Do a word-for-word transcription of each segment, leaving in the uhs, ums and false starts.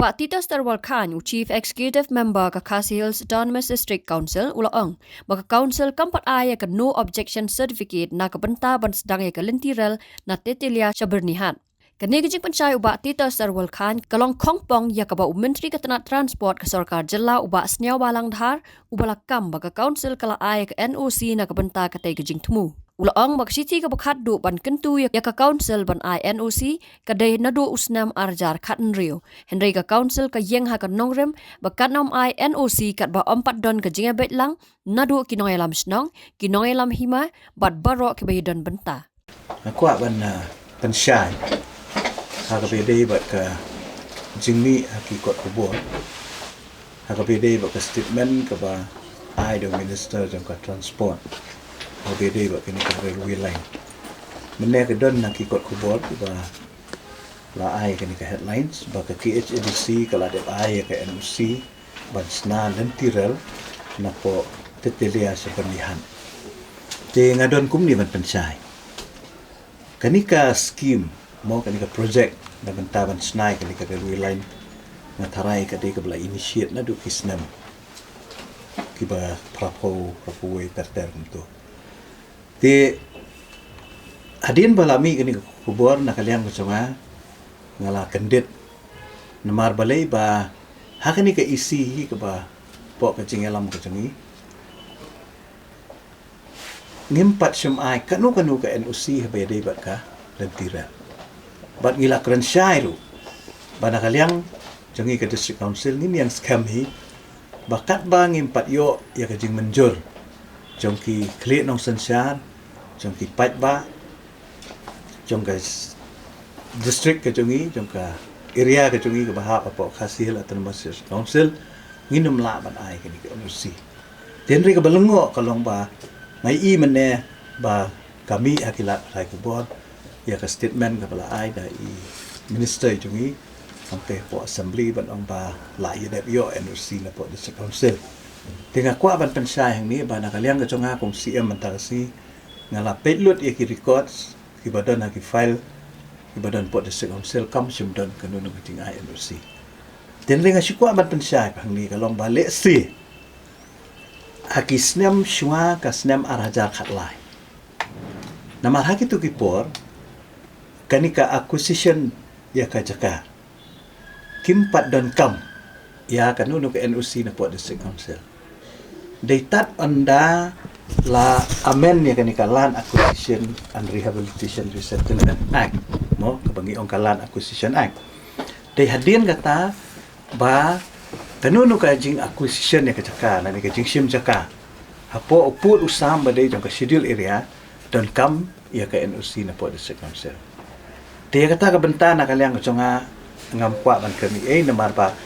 Bah Titus Terwal Khan, u Chief Executive Member ka Khasi Hills Autonomous District Council, u la ong ba ka Council kam pat ai ïa ka no objection certificate na ka bynta ban sdang ïa ka lynti rel na Tetelia sha Byrnihat. Kane ka jingpynshai u Bah Titus Terwal Khan ka long khongpong ïa kaba u Myntri ka tnat Transport ka Sorkar Jylla, u Bah Sniawbhalang Dhar, uba la kam ba ka Council ka la ai ïa ka N O C na ka bynta katei ka jingthmu. U la ong ba ka shithi kaba khatduh ban kyntu ïa ka Council ban ai N O C ka dei naduh u snem ar hajar khathynriew. Hynrei ka Council ka ïeng ha ka nongrim ba kan ym ai N O C katba ym pat don ka jingïabeit lang naduh ki nongïalam shnong, ki nongïalam hima, bad baroh kiba ïadon bynta. Nga kwah ban, ah, pynshai ha kaba ïadei bad ka jingmih ha ki kot khubor, ha kaba ïadei bad ka statement kaba ai da u Minister jong ka Transport ha kaba ïadei bad kane ka railway line. Mynne ka don na ki kot khubor kiba la ai kane ka headlines ba ka K H A D C ka la dep ai ïa ka N O C ban shna lynti rel napoh Tetelia sha Byrnihat. Te nga don kumne ban pynshai. Kane ka scheme, mo, kane ka project na bynta ban shna ïa kane ka railway line, nga tharai ka dei kaba la initiate naduh ki snem kiba phraphew, phraphew wei ter ter kumto. Te hadien ba la mih kane ka khubor na ka liang ka jong nga, nga la kyndit. Namar balei ba ha kane ka E C hi kaba poh ka jingïalam ka jong ngi, ngim pat shym ai kano kano ka N O C haba ïadei bad ka lynti rel. Bad ngi la kren shai ruh ba na ka liang jong ngi ka District Council ngin ïeng skhem hi ba katba ngim pat ïoh ïa ka jingmynjur jong ki khlieh nongsynshar, jong ki paidbah, jong ka s-, district ka jong ngi, jong ka area ka jong ngi kaba hap hapoh Khasi Hills Autonomous District Council, ngin ym lah ban ai kane ka N O C. Te hynrei kaba lyngngoh ka long ba nga ïohi mynne ba ka mih ha ki lad pathai khubor ïa ka statement kaba la ai da i Minister jong ngi hangtei hapoh Assembly ban ong ba la ïadep ïoh N O C napoh District Council. Te nga kwah ban pynshai hangne ba na ka liang ka jong nga kum C M mynta ka sngi, nga la peit lut ïa ki records kiba don ha ki file kiba don hapoh District Council, kam shym don kano kano ka jingai N O C. Te hynrei nga shu kwah ban pynshai hangne ka long ba lehse ha ki snem shuwa ka snem ar hajar khatlai, namar ha kito ki por kane ka acquisition ïa ka jaka kim pat donkam ïa kano kano ka N O C napoh District Council. Dei tad ynda la amend ïa kane ka Land Acquisition and Rehabilitation Resettlement Act, mo, kaba ngi ong ka Land Acquisition Act. Dei hadien kata ba kano kano ka jing acquisition ïa ka jaka, lane ka jingshim jaka hapoh u pud u sam ba dei jong ka Schedule Area, donkam ïa ka N O C napoh District Council. Te ïa kata ka bynta na ka liang ka jong nga ngam kwah ban kren ei ei namar ba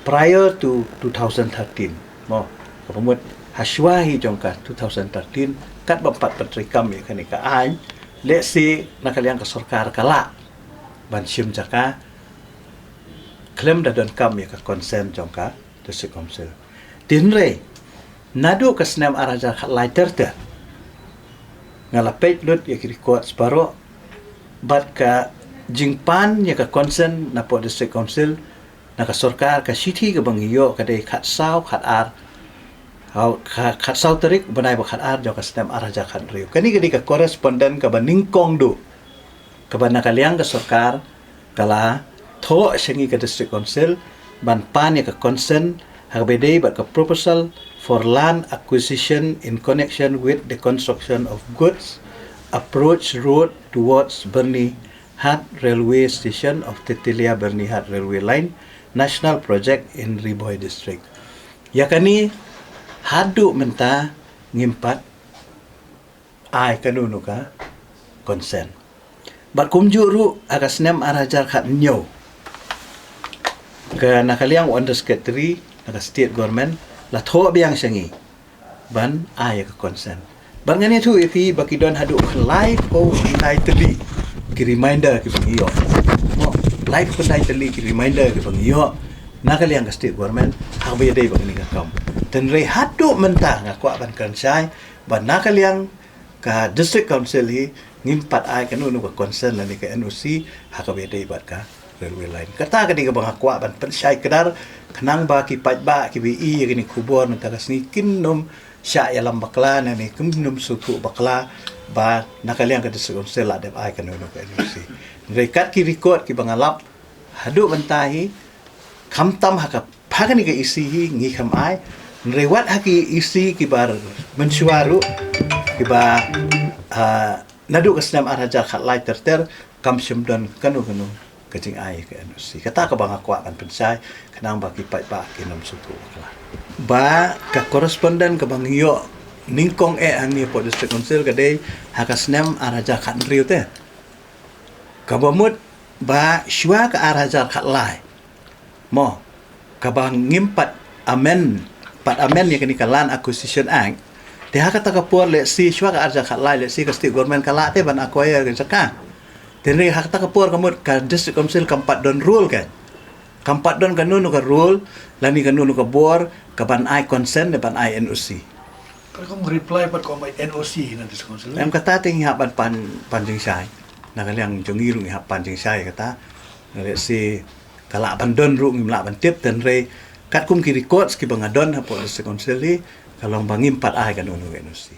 prior to two thousand thirteen, mo, kaba mut ha shuwa hi jong ka two thousand thirteen, katba ym pat pyntreikam ïa kane ka aiñ, lehse na ka liang ka sorkar ka lah ban shim jaka khlem da donkam ïa ka consent jong ka District Council. Te hynrei naduh ka snem ar hajar khatlai ter ter nga la peit lut ïa ki records baroh bad ka jingpan ïa ka consent napoh District Council na ka sorkar, ka shithi kaba ngi ïoh ka dei khatsaw khatar, haw, kha-, khatsaw tarik u bnai ba khatar jong ka snem ar hajar khathynriew. Kane ka dei ka correspondent kaba nyngkong duh kaba na ka liang ka sorkar ka la thoh sha ngi ka District Council ban pan ïa ka consent ha kaba ïadei bad ka Proposal for Land Acquisition in Connection with the Construction of Goods Approach Road Towards Byrnihat Railway Station of Tetelia Byrnihat Railway Line, National Project in Ri Bhoi District. Ïa kane haduh mynta ngim pat ai kano kano ka consent. Bad kumjuh ruh ha ka snem ar hajar khathynñiew, ka na ka liang u Undersecretary na ka State Government la thoh biang sha ngi ban ai ïa ka consent. Bad ngan ïathuh ïa phi ba ki don haduh laiphew khyndai tylli ki reminder kiba ngi ïoh. Mo, laiphew khyndai tylli ki reminder kiba ngi ïoh na ka liang ka State Government ha kaba ïadei bad kane ka kam. Te hynrei haduh mynta nga kwah ban kren shai ba na ka liang ka District Council hi ngim pat ai kano kano ka consent lane ka N O C ha kaba ïadei bad ka Railway line. Kata ka dei kaba nga kwah ban pynshai kdar, khnang ba ki paidbah kiba ïohi ïa kane ka khubor mynta ka sngi kin nym shah ïalam bakla ne kin nym sngewthuh bakla ba na ka liang ka District Council la dep ai kano kano ka N O C. Hynrei kat ki record kiba nga lap haduh mynta hi, khamtam ha ka, ha kane ka E C hi ngi kham ai. Hynrei wat ha ki E C kiba mynshuwa ruh, kiba, ah, naduh ka snem ar hajar khatlai ter ter, kam shym don kano kano ka jingai ka N O C. Kata kaba nga kwah ban pynshai, khnang ba ki paidbah kin nym sngewthuh bakla. Ba ka correspondent kaba ngi ïoh nyngkong eh hangne hapoh District Council ka dei ha ka snem ar hajar khathynriew te. Kaba mut ba shuwa ka ar hajar khatlai, mo, kaba ngim pat amend, pat amend ïa kane ka Land Acquisition Act. Te ha kata ka por, let's say, shuwa ka ar hajar khatlai, let's say, ka state government ka lah te ban acquire ka jaka. Te hynrei ha kata ka por ka mut ka District Council kam pat don rule ka. Kam pat don kano kano ka rule lane kano kano ka bor kaban ai consent ne ban ai N O C. Ka rukom reply pat ka ong ba N O C na District Council. Em, kata te ngi hap ban pan, pan jingshai. Na ka liang jong ngi ruh ngi hap pan jingshai kata. Let's say ka lah ban don ruh ngim lah ban tip, te hynrei katkum ki records kiba nga don hapoh District Council hi, ka long ba ngim pat ai kano kano ka N O C.